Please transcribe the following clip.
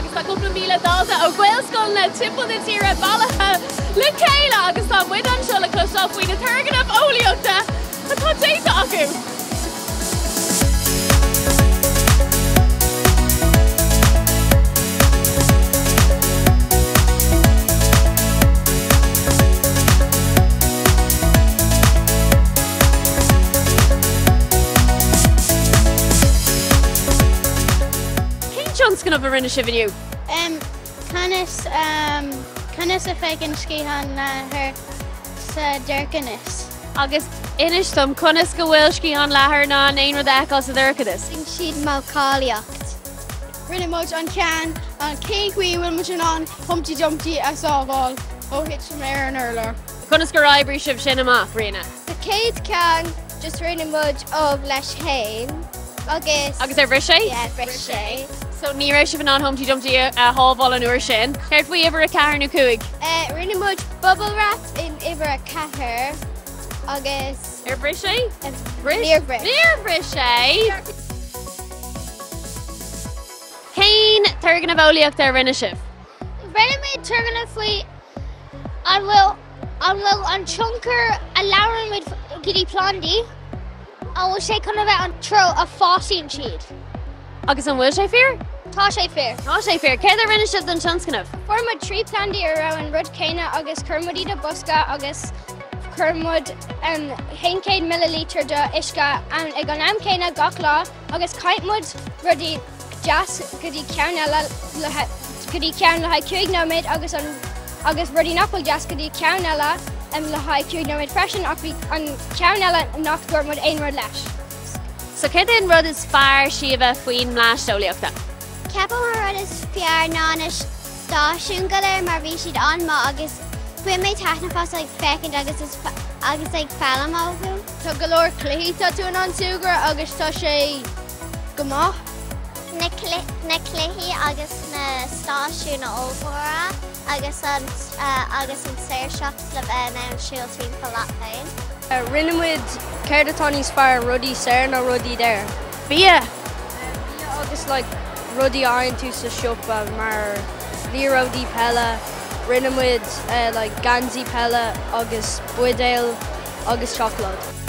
agus tá cúpla 1,000 dalta ó Ghaelscoileanna timpeall na tíre bailithe le chéile agus tá muid anseo le cloisteáil faoi na turgnaimh eolaíochta atá déanta acu. Cén tionscnamh a rinne sibh inniu? Conas conas a féachann sciathán leathair sa dorchadas? Agus inis dom conas go bhfuil sciathán leathair in ann aon rud a fheiceáil sa dorchadas? Sin siad modheolaíocht. Rinne muid an ceann an cén chaoi a bhfuil muid in ann Humpty Dumpty a sábháil ó thitim ar an urlár. Conas gur oibrigh sibh sin amach, Ríona? Sa chéad ceann just rinne muid ubh leis féin agus. Agus ar bhris sé? Yeah, bhris sé. So ní raibh sibh in ann Humpty Dumpty a shábháil an uair sin. Céard faoi uimhir a ceathair nó 5? Rinne muid bubble wrap in uimhir a ceathair agus. Ar bhris sé? Bhris. Níor bhris. Níor bhris sé! Cén turgnamh eolaíochta a rinne sibh? Rinne muid turgnamh faoi an bhfuil an bhfuil an tionchar a labhrann muid go dtí plandaí, an bhfuil sé chun a bheith an treo a fásann siad. Agus an bhfuil sé fíor? Tá sé fíor. Tá sé fíor. Céard a rinne sibh don tionscnamh? Fuair muid 3 plandaí a raibh an rud céanna agus chuir muid iad i bosca agus chuir muid 100 millilítear de uisce ann ag an am céanna gach lá agus chaith muid rudaí deas go dtí ceann eile le go dtí ceann le haghaidh 5 nóiméad agus an agus rudaí nach bhfuil deas go dtí ceann eile le haghaidh 5 nóiméad freisin ach bhí an ceann eile nach dúirt muid aon rud leis. So céard é an rud is fearr, Síomha, faoin mBleaist Eolaíochta? Ceapaim an rud is fearr ná na stáisiúin go léir mar bhí siad an-maith agus bhain mé taitneamh as ag féachaint agus agus ag foghlaim uathu. Tá go leor cluichí tá tú in ann súgradh agus tá sé go maith. Na cluichí agus na stáisiúin ollmhóra agus an agus an saoirseacht le bheith in ann siúl timpeall leat féin. Rinne muid céard atá níos fearr, rudaí saor nó rudaí daor? Bia! Bia agus like rudaí a fhaigheann tú sa siopa mar liathróidí peile, rinne muid like geansaí peile agus buidéil agus seacláid.